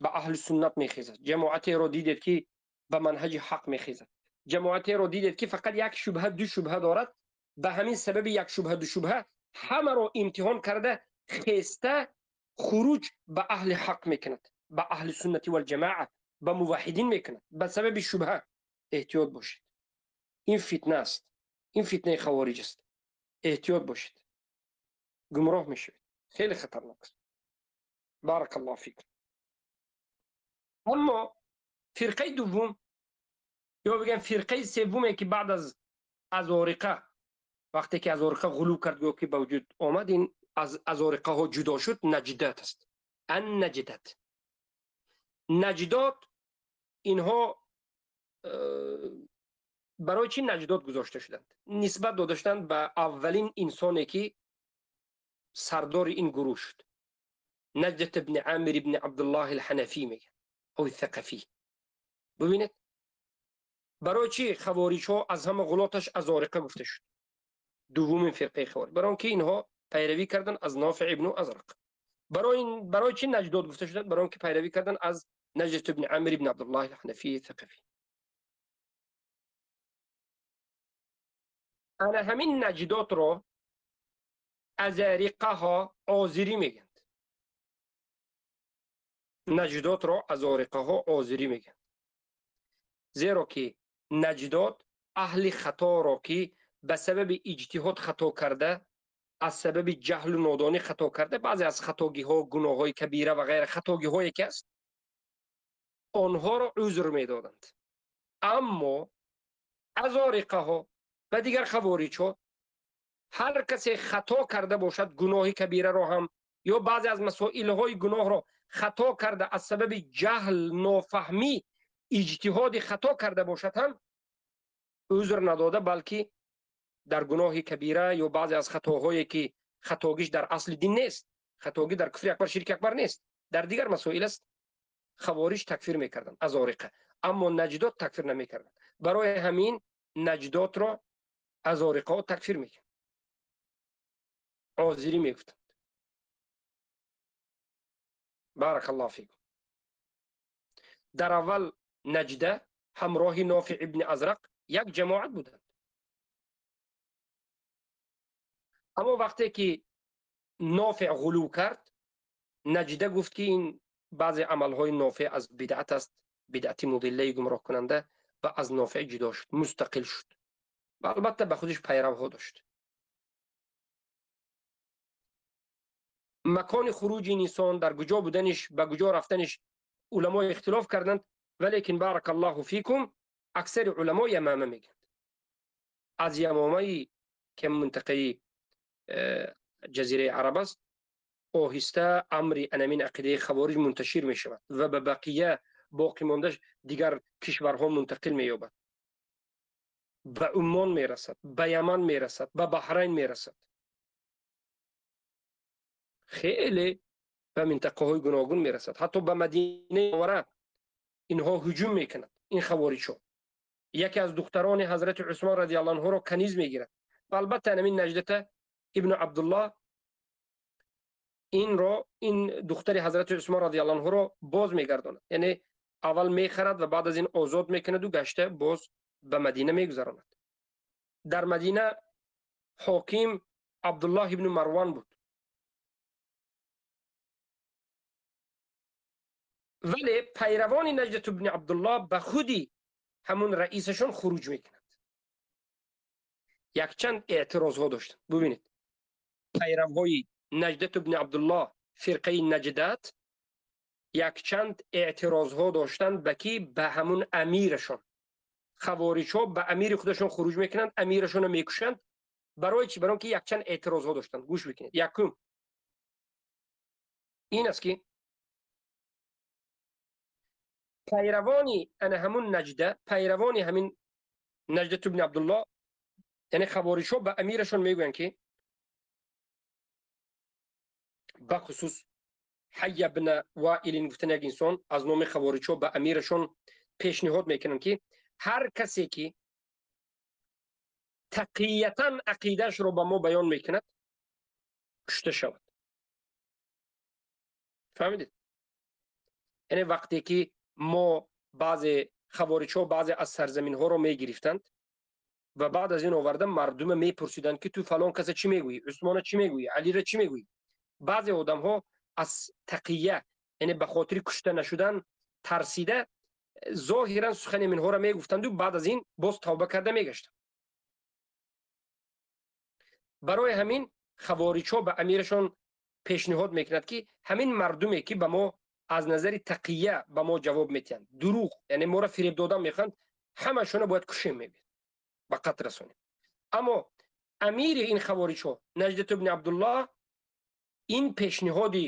به اهل سنت میخیزد، جماعتی رو دیدید که به منهج حق میخیزد، جماعتی رو دیدید که فقط یک شبهه دو شبهه دارد، به همین سبب یک شبهه دو شبهه همه رو امتحان کرده خسته خروج به اهل حق میکند، به اهل سنت و الجماعه، به موحدین میکند به سبب شبهه. احتیاط باشید، این فتنه است، این فتنه خوارج است. احتیاط باشید، گمراه میشوید، خیلی خطرناک است. بارک الله فیک. اما فرقه دوم یا بگم فرقه سومه که بعد از ازارقه، وقتی که ازارقه غلو کرد گفت که به وجود آمد، این از ازارقه ها جدا شد، نجدات است. النجدات، نجدات اینها برای چی نجدات گذاشته شدند؟ نسبت داده شدند به اولین انسانی که سردار این گروه شد، نجدة ابن عامر ابن عبدالله الحنفی میگن او الثقفی. ببینید برای چی خوارج ها از همه غلاتش ازارقه گفته شد، دومین فرقه خوارج، برای اینکه اینها پیروی کردن از نافع ابن ازرق. برای چی نجدات گفته شدند؟ برای اینکه پیروی کردن از نجدة ابن عامر ابن عبدالله الحنفی الثقفی. انا همین نجدات رو ازارقه ها آذری میگن. نجدات را ازارقه ها آذری میگن، زیرا که نجدات اهل خطا را که به سبب اجتهاد خطا کرده، از سبب جهل و نادانی خطا کرده، بعضی از خطاگی ها، گناه های کبیره و غیر خطاگی هایی که است، آنها را عذر میدادند. اما ازارقه ها و دیگر خوارج ها هر کسی خطا کرده باشد، گناه کبیره را هم یا بعضی از مسائل های گناه را خطا کرده، از سبب جهل، نافهمی، اجتهاد خطا کرده باشد هم عذر نداده، بلکه در گناه کبیره یا بعضی از خطاهایی که خطاگیش در اصل دین نیست، خطاگی در کفر اکبر، شرک اکبر نیست، در دیگر مسائل است، خوارج تکفیر میکردند ازارقه، اما نجدات تکفیر نمیکردند. برای همین نجدات را ازارقه تکفیر میکردند، آذری میگفتند. بارک الله فیکم. در اول نجده همراه نافع ابن ازرق یک جماعت بودند، اما وقتی که نافع غلو کرد، نجده گفت که این баъзе амалҳои Нофеъ аз бидъат аст, бидъати мудиллаи гумроҳкунанда, ва аз Нофеъ ҷудо шуд, мустақил шуд ва албатта ба худаш пайравҳо дошт. Макони хуруҷи ин инсон дар куҷо буданиш, ба куҷо рафтаниш уламо ихтилоф карданд, валекин барак Аллоҳу фикум аксари уламо Ямама мегӯянд. Аз Ямамаи ки минтақаи ҷазираи Араб аст, оҳиста амри анамин ақидаи хавориҷ мунташир мешавад ва ба бақия боқӣ мондаш дигар кишварҳо мунтақил меёбад. Ба Уммон мерасад, ба Яман мерасад, ба Баҳрайн мерасад. Хеле ба минтақаҳои гуногун мерасад. Ҳатто ба Мадинаи Мунаввара инҳо ҳуҷум мекунанд, ин хавориҷҳо. Яке аз духтарони ҳазрати Усмон радиаллоҳу анҳуро каниз мегирад. Ва албатта ҳамин Наҷдата ибну Абдуллоҳ инро, ин духтари ҳазрати Усмон радиаллоҳу анҳуро боз мегардонад. Яъне аввал мехарад ва баъд аз ин озод мекунаду гашта боз ба Мадина мегузаронад. Дар Мадина ҳоким Абдуллоҳ ибну Марвон буд. Вале пайравони Наҷдат ибни Абдуллоҳ ба худи ҳамун раисашон хуруҷ мекунанд. Якчанд эътирозҳо доштанд. Бубинед, пайравҳои Наҷдат ибни Абдуллоҳ, фирқаи Наҷдат, якчанд эътирозҳо доштанд ба ки? Ба ҳамун амирашон. Хавориҷҳо ба амири худашон хуруҷ мекунанд, амирашонро мекушанд. Барои чӣ? Барои он ки якчанд эътирозҳо доштанд. Гӯш бикунед. Якум ин аст ки пайравони ана ҳамун Наҷда, пайравони ҳамин Наҷдат ибни Абдуллоҳ, яъне хавориҷҳо ба амирашон мегӯянд ки бахусус Ҳайя ибн Воилин гуфтан як инсон аз номи хавориҷҳо ба амирашон пешниҳод мекунанд ки ҳар касе ки тақиятан ақидаашро ба мо баён мекунад кушта шавад. Фаҳмидед? Яъне вақте ки мо баъзе хавориҷҳо баъзе аз сарзаминҳоро мегирифтанд ва баъд аз ин оварда мардума мепурсиданд ки ту фалон каса чӣ мегӯӣ, Усмона чӣ мегӯӣ, Алиро чӣ мегӯӣ. Баъзе одамҳо аз тақия, яъне ба хотири кушта нашудан тарсида, зоҳиран сухани минҳоро мегуфтанду баъд аз ин боз тавба карда мегаштанд. Барои ҳамин хавориҷҳо ба амирашон пешниҳод мекунад ки ҳамин мардуме ки ба мо аз назари тақия ба мо ҷавоб метиҳанд, дурӯғ, яъне моро фиреб додан мехоҳанд, ҳамашонро бояд кушем, мегӯяд, ба қатл расонем. Аммо амири ин хавориҷҳо Наҷдат ибни Абдуллоҳ ин пешниҳоди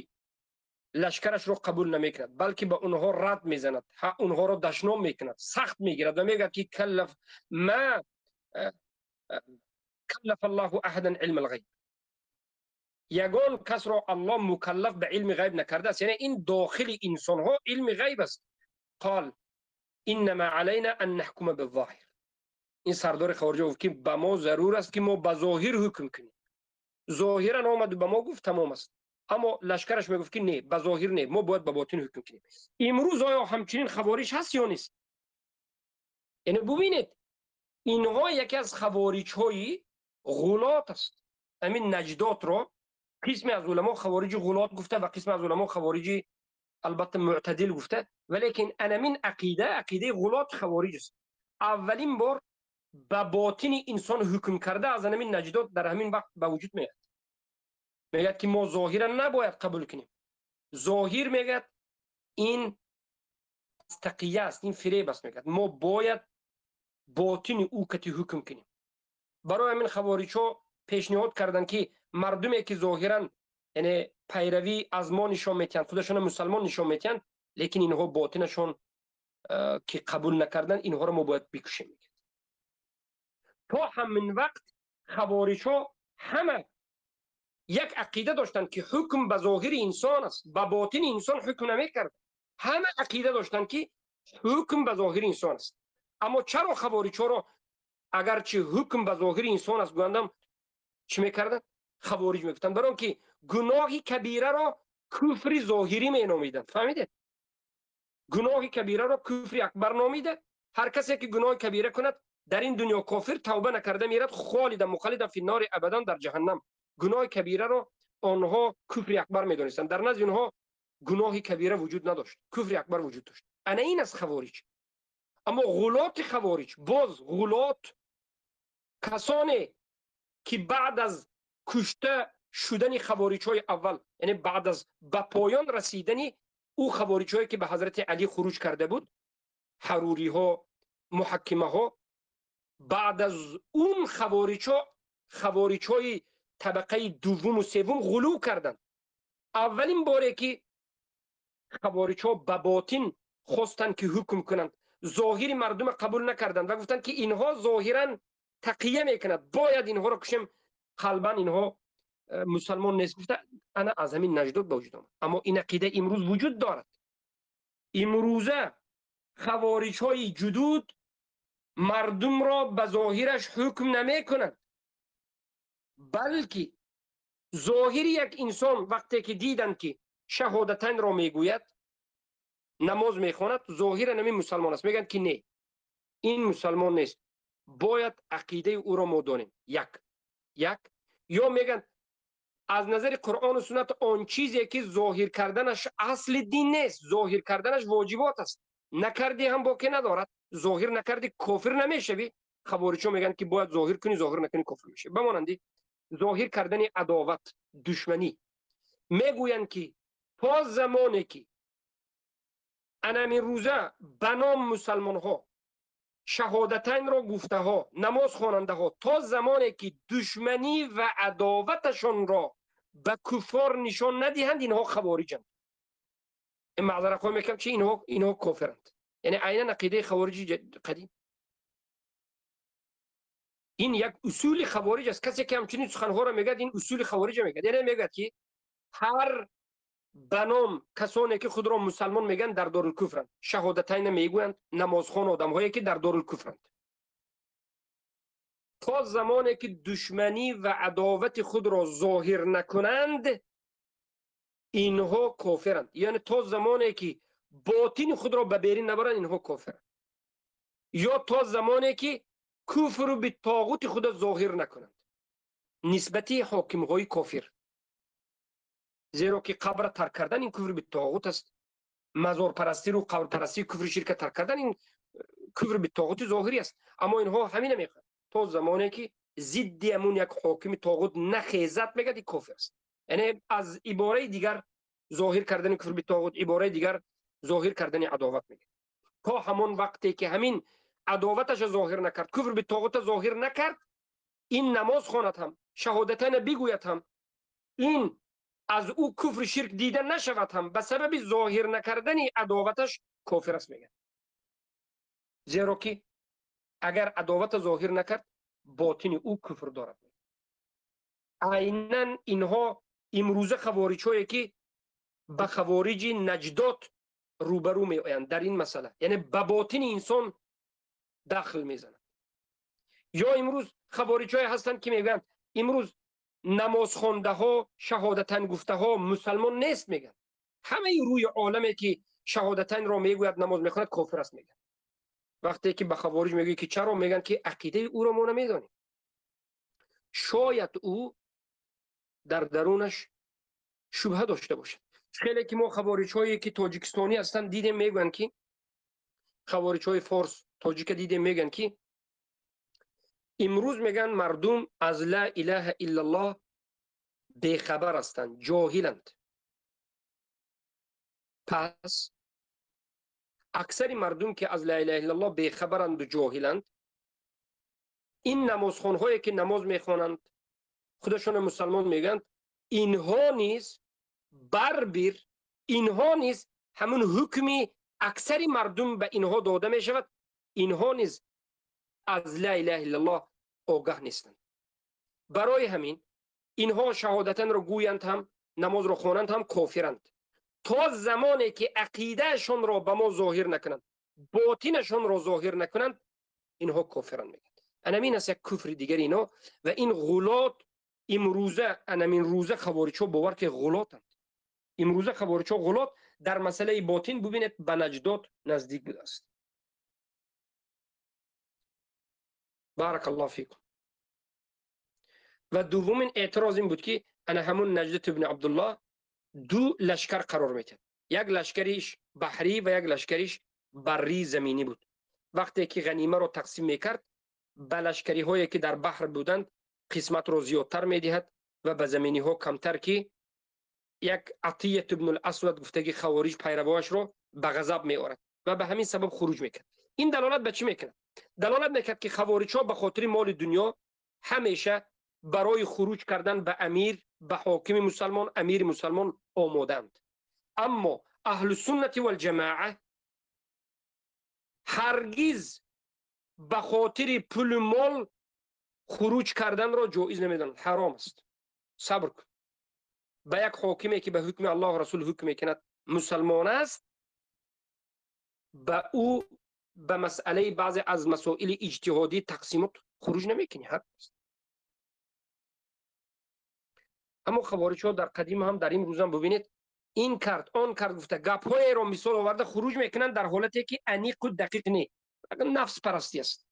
лашкарашро қабул намекунад, балки ба онҳо рад мезанад, онҳоро дашном мекунад, сахт мегирад ва мегӯяд ки каллаф ма каллаф Аллоҳу аҳадан илм алғайб, ягон касро Аллоҳ мукаллаф ба илми ғайб накардааст, яъне ин дохили инсонҳо илми ғайб аст. Қол иннама алайна ан наҳкума биззоҳир. Ин сардори хавориҷ гуфт ки ба мо зарур аст ки мо ба зоҳир ҳукм кунем. Зоҳиран омад ба мо гуфт тамом аст, аммо лашкараш мегуфт ки не, ба зоҳир не, мо бояд ба ботин ҳукм кунем. Имрӯз оё ҳамчунин хавориҷ ҳаст ё нест? Яъне бубинед, инҳо яке аз хавориҷҳои ғулот аст. Ҳамин наҷдотро қисме аз уламо хавориҷи ғулот гуфта ва қисме аз уламо хавориҷи албатта мӯътадил гуфта, валекин анамин ақида ақидаи ғулот хавориҷ аст. Аввалин бор ба ботини инсон ҳукм карда аз анамин наҷдот дар ҳамин вақт ба вуҷуд меояд. Мегӯяд ки мо зоҳиран набояд қабул кунем. Зоҳир мегӯяд ин тақия аст, ин фиреб аст, мегӯяд мо бояд ботини ӯ кати ҳукм кунем. Барои ҳамин хавориҷҳо пешниҳод карданд ки мардуме ки зоҳиран яъне пайравӣ аз мо нишон метиҳанд, худашонро мусалмон нишон метиҳанд, лекин инҳо ботинашон ки қабул накарданд, инҳоро мо бояд бикушем. То ҳамин вақт хавориҷҳо ҳама як ақида доштанд ки ҳукм ба зоҳири инсон аст, ба ботини инсон ҳукм намекард. Ҳама ақида доштанд ки ҳукм ба зоҳири инсон аст. Аммо чаро хавориҷҳоро агарчи ҳукм ба зоҳири инсон аст гӯяндам чӣ мекарданд? Хавориҷ мегуфтанд. Барои он ки гуноҳи кабираро куфри зоҳирӣ меномиданд. Фаҳмидед? Гуноҳи кабираро куфри акбар номида, ҳар касе ки гуноҳи кабира кунад дар ин дунё кофир, тавба накарда мерад холидан мухалидан фи нори абадан дар ҷаҳаннам. Гуноҳи кабираро онҳо куфри акбар медонистанд. Дар назди онҳо гуноҳи кабира вуҷуд надошт, куфри акбар вуҷуд дошт. Ана ин аст хавориҷ. Аммо ғулоти хавориҷ, боз ғулот касоне ки баъд аз кушта шудани хавориҷҳои аввал, яъне баъд аз ба поён расидани ӯ хавориҷҳое ки ба ҳазрати Алӣ хуруҷ карда буд, ҳаруриҳо, муҳаккимаҳо, баъд аз он хавориҷҳо, хавориҷҳои табақаи дуввуму севум ғулӯ карданд. Аввалин боре ки хавориҷҳо ба ботин хостанд ки ҳукм кунанд, зоҳири мардума қабул накарданд ва гуфтанд ки инҳо зоҳиран тақия мекунад, бояд инҳоро кушем, қалбан инҳо мусалмон нест гуфта, ана аз ҳамин наҷдот ба вуҷуд омад. Аммо ин ақида имрӯз вуҷуд дорад. Имрӯза хавориҷҳои ҷудуд мардумро ба зоҳираш ҳукм намекунанд, балки зоҳири як инсон вақте ки диданд ки шаҳодатайнро мегӯяд, намоз мехонад, зоҳиран ҳамин мусалмон аст, мегӯянд ки не, ин мусалмон нест, бояд ақидаи ӯро мо донем. Як ё мегӯянд аз назари Қуръону суннат он чизе ки зоҳир карданаш асли дин нест, зоҳир карданаш воҷибот аст, накардӣ ҳам боке надорад, зоҳир накардӣ кофир намешавӣ. Хавориҷҳо мегӯянд ки бояд зоҳир кунӣ, зоҳир накунӣ кофир мешавӣ. Ба монанди зоҳир кардани адоват, душманӣ. Мегӯянд ки то замоне ки анамин рӯза ба ном мусалмонҳо, шаҳодатайнро гуфтаҳо, намоз хонандаҳо, то замоне ки душманӣ ва адоваташонро ба куффор нишон надиҳанд, инҳо хавориҷанд. Ин маъзарат хоҳ мекунам, чи инҳо кофиранд. Яъне айнан ақидаи хавориҷи қадим. Ин як усули хавориҷ аст. Касе ки ҳамчунин суханҳоро мегӯяд, ин усули хавориҷа мегӯяд. Яъне мегӯяд ки ҳар ба ном касоне ки худро мусалмон мегӯянд дар дорулкуфранд, шаҳодатайна мегӯянд, намозхон одамҳое ки дар дорулкуфранд, то замоне ки душманӣ ва адовати худро зоҳир накунанд, инҳо кофиранд. Яъне то замоне ки ботини худро ба берин набаранд, инҳо кофиранд. Ё то замоне ки куфру битоғути худро зоҳир накунанд нисбати ҳокимҳои кофир, зеро ки қабра тарк кардан ин куфр битоғут аст, мазорпарастиру қабрпарастӣ, куфри ширка тарк кардан ин куфр битоғути зоҳирӣ аст. Аммо инҳо ҳамина мехоҳанд то замоне ки зидди ҳамун як ҳокими тоғут нахезад, мегӯяд ин кофир аст. Яъне аз ибораи дигар зоҳир кардани куфр битоғут, ибораи дигар зоҳир кардани адоват мегӯяд. То ҳамон вақте ки ҳамин адоваташа зоҳир накард, куфр битоғута зоҳир накард, ин намоз хонад ҳам, шаҳодатайна бигӯяд ҳам, ин аз ӯ куфри ширк дида нашавад ҳам, ба сабаби зоҳир накардани адоваташ кофир аст мегӯяд. Зеро ки агар адовата зоҳир накард, ботини ӯ куфр дорад. Айнан инҳо имрӯза хавориҷҳое ки ба хавориҷи наҷдот рӯбарӯ меоянд дар ин масъала, яъне ба ботини инсон дахл мезананд. Ё имрӯз хавориҷҳое ҳастанд ки мегӯянд имрӯз намозхондаҳо, шаҳодатайн гуфтаҳо мусалмон нест мегӯянд. Ҳамаи рӯи оламе ки шаҳодатайнро мегӯяд, намоз мехонад, кофир аст мегӯянд. Вақте ки ба хавориҷ мегӯяд ки чаро, мегӯянд ки ақидаи ӯро мо намедонем, шояд ӯ дар дарунаш шубҳа дошта бошад. Хеле ки мо хавориҷҳое ки тоҷикистонӣ ҳастанд дидем, мегӯянд ки хавориҷҳои форс тоҷика дидем, мегӯянд ки имрӯз мегӯянд мардум аз ла илаҳа иллаллоҳ бехабар ҳастанд, ҷоҳиланд. Пас аксари мардум ки аз ла илаҳа иллаллоҳ бехабаранду ҷоҳиланд, ин намозхонҳое ки намоз мехонанд, худашонро мусалмон мегӯянд, инҳо низ барбир, инҳо низ ҳамун ҳукми аксари мардум ба инҳо дода мешавад, инҳо низ аз ла илаҳа иллаллоҳ огаҳ нестанд. Барои ҳамин инҳо шаҳодатанро гӯянд ҳам, намозро хонанд ҳам кофиранд. То замоне ки ақидаашонро ба мо зоҳир накунанд, ботинашонро зоҳир накунанд, инҳо кофиранд мегӯянд. Анамин аст як куфри дигари ино ва ин ғулот имрӯза, анамин рӯза хавориҷҳо бовар ки ғулотанд. Имрӯза хавориҷҳо ғулот дар масъалаи ботин бубинед ба наҷдот наздик будааст. Баракаллоҳу фикум. Ва дуввумин эътироз ин буд ки ана ҳамун Наҷдат ибни Абдуллоҳ ду лашкар қарор метиҳад. یک لشکریش بحری و یک لشکریش بری زمینی بود. وقتی که غنیمه رو تقسیم میکرد به لشکری هایی که در بحر بودند قسمت رو زیادتر میدهد و به زمینی ها کمتر، که یک عطیه ابن الاسود گفتگی خوارج پیروانش رو به غضب می آورد و به همین سبب خروج میکرد. این دلالت به چی میکرد؟ دلالت میکرد که خوارج ها به خاطر مال دنیا همیشه برای خروج کردن به امیر، به حاکم مسلمان، امیر مسلمان آمادند. اما اهل سنت و الجماعه هرگز به خاطر پول مال خروج کردن را جایز نمیدانند، حرام است. صبر کن. به یک حاکمی که به حکم الله و رسول حکم میکند مسلمان است، به او به مسئله بعضی از مسائل اجتهادی تقسیمات خروج نمیکنی، حرام است. اما خوارج ها در قدیم هم در این روزم ببینید این کرد آن کرد گفته گپ های را مثال آورده خروج میکنن در حالتی که انیق و دقیق نه، نفس پرستی است.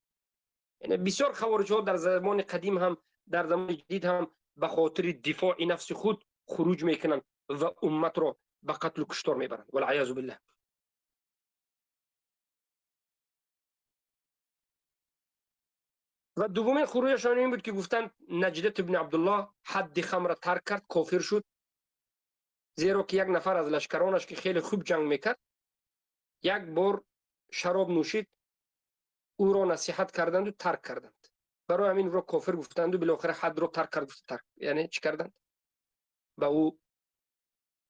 یعنی بسیار خوارج ها در زمان قدیم هم در زمان جدید هم به خاطر دفاع نفس خود خروج میکنن و امت را به قتل و کشتار میبرند، والعیاذ بالله. و دومین خروجشان این بود که گفتند نجدت ابن عبدالله حد خمر ترک کرد، کافر شد، زیرا که یک نفر از لشکرانش که خیلی خوب جنگ میکرد یک بار شراب نوشید، او را نصیحت کردند و ترک کردند. برای همین او را کافر گفتند و بالاخره حد را ترک کرد، ترک یعنی چی کردند؟ به او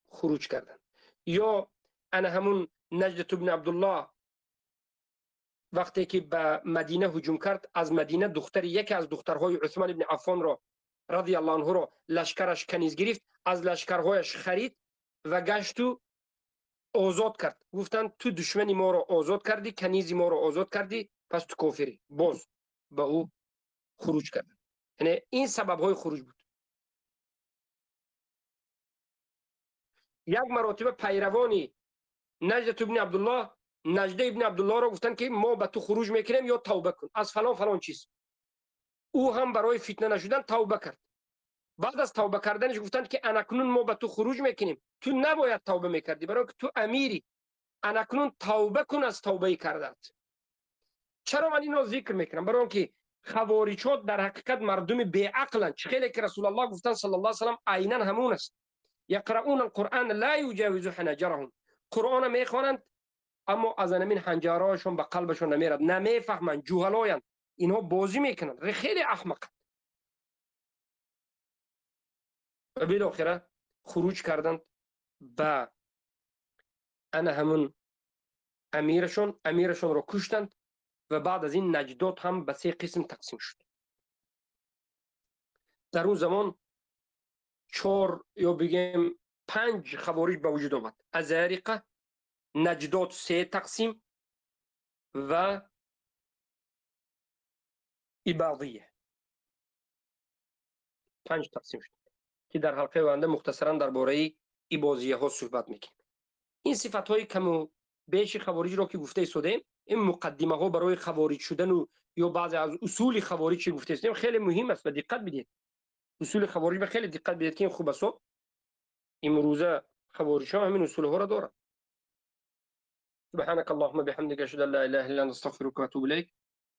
خروج کردند. یا انا همون نجدت ابن عبدالله وقتی که به مدینه هجوم کرد، از مدینه دختر یکی از دخترهای عثمان ابن عفان را رضی الله عنه را لشکرش کنیز گرفت، از لشکرهایش خرید و گشت و آزاد کرد. گفتند تو دشمن ما را آزاد کردی، کنیز ما را آزاد کردی، پس تو کافری. باز به او خروج کردند. یعنی این سبب های خروج بود. یک مراتب پیروانی نجدت ابن عبدالله، نجده ابن عبدالله را گفتند که ما به تو خروج میکنیم یا توبه کن از فلان فلان چیز. او هم برای فتنه نشدن توبه کرد. بعد از توبه کردنش گفتند که انکنون ما به تو خروج میکنیم، تو نباید توبه میکردی برای که تو امیری، انکنون توبه کن از توبه کردت. چرا من اینو ذکر میکنم؟ برای اینکه خوارج ها در حقیقت مردم بی‌عقلند. خیلی که رسول الله گفتن صلی الله علیه و سلم عینا همون است. یقرؤون القرآن لا یجاوز حناجرهم، قرآن میخوانند اما از همین حنجرهاشون به قلبشون نمیرد، نمیفهمند، جهلایند، اینها بازی میکنند، خیلی احمقند. و بالاخره خروج کردند به انا همون امیرشون، امیرشون رو کشتند و بعد از این نجدات هم به سه قسم تقسیم شد. در اون زمان 4 یا بگیم 5 خوارج به وجود آمد. ازارقه، نجدات 3 تقسیم و اباضیه، 5 تقسیم شد که در حلقه آینده مختصرا درباره اباضیه ها صحبت میکنیم. این صفت های کم و بیش خوارج را که گفته ایستادیم، این مقدمه ها برای خوارج شدن و یا بعضی از اصول خوارج که گفته ایستادیم خیلی مهم است و دقت بدید. اصول خوارج به خیلی دقت بدید که این خوب است. امروزه خوارج ها همین اصول ها را دارند. سبحانك اللهم بحمدك اشهد ان لا اله الا انت استغفرك واتوب اليك.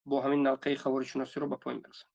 با همین حلقه خوارج شناسی رو به پایان برسانم.